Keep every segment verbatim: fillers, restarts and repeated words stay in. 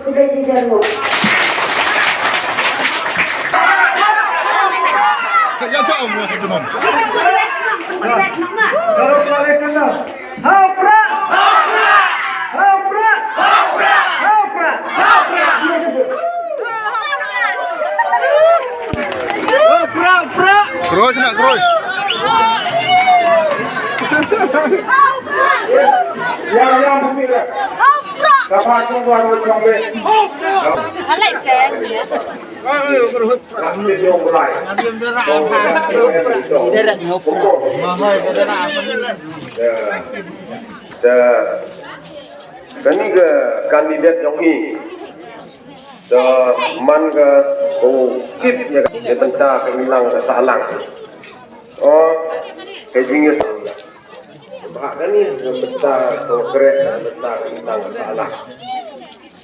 Khublei shibun. Ya, tak, um, ya, tak, um. Baroh Alexander. Ha u Prah! Ha u Prah! Ha u Prah! Ha u Prah! Kroi kena, kroi. Ya, ya, bumi dah. Ka pha chung wan chung be. Alai te. Te, te, kane ka kandidet jong ngi. Te, man ka, u tip ïa ka bynta ka imlang ka sahlang. O, ka jingïa. Ba kane ka bynta ka kreh, ka bynta ka imlang ka sahlang.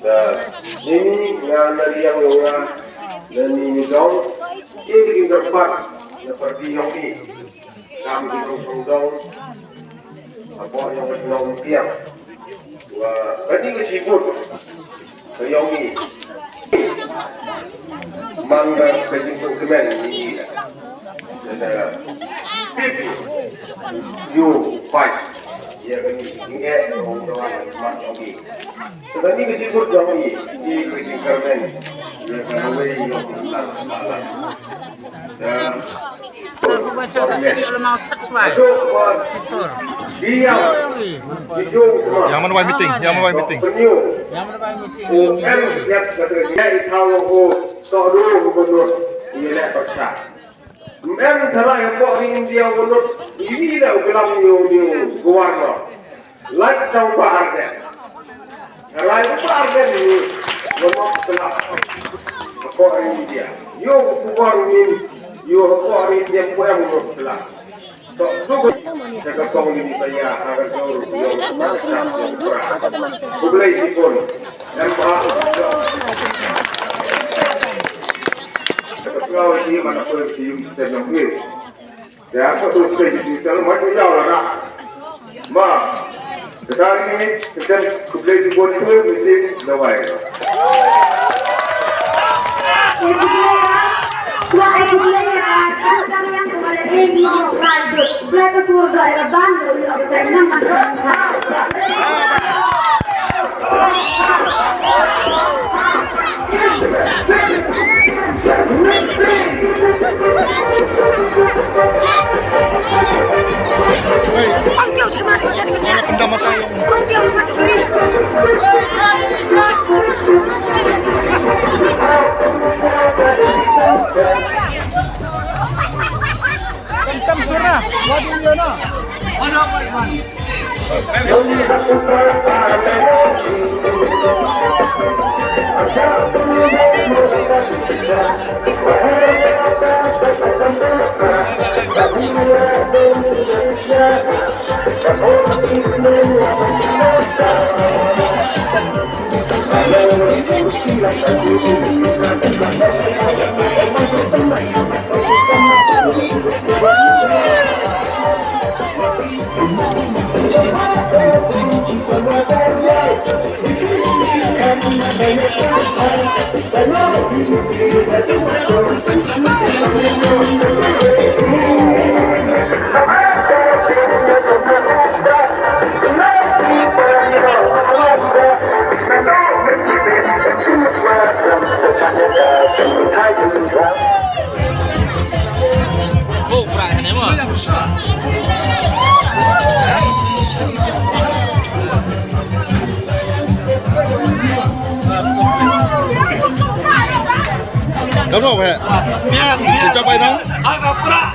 Te, ini nga na liang ïa nga, na ni ni dong, ini ki kyrpad, na parti jong ngi. Kam ki dong dong dong, hapoh jong ka shnong Umpiang. Wa, kane ka shibun, ka jong ngi. Man ka, ka jingkyrmen, ini. Kata, pip, ïa, pait. Ïa, kane, ini, eh, dong dong, man jong ngi. Kata, ini ka shibun jong ngi, ini ka jingkyrmen. Ïa, kata, wei, ïa, kata, salah. Ïa, Yang mana wai meeting? Yang mana wai meeting? Em thalai hapoh ri India u lut, ini da u klam ïa u, ïa u Governor. Lait da u Bah Ardent. Thalai u Bah Ardent ini, u lut thalai. Hapoh ri India. Ïa u Governor ini, ïa hapoh ri India, u em u lut thalai. Tok tu, sa ka kong ini saya, ha ka jong, ïa u. Khublei shibun. Em, ba. Ka sngewbha ïa mana poi ïa u system jong phi. Ïa, ka tu system jong phi, selalu mai pun jauh lah, nah. Ma. Ka dei ni, system khublei shibun ïa u, mesti lawai. Kamu apa? Biar, biar. Kita apa ini? Agak prak.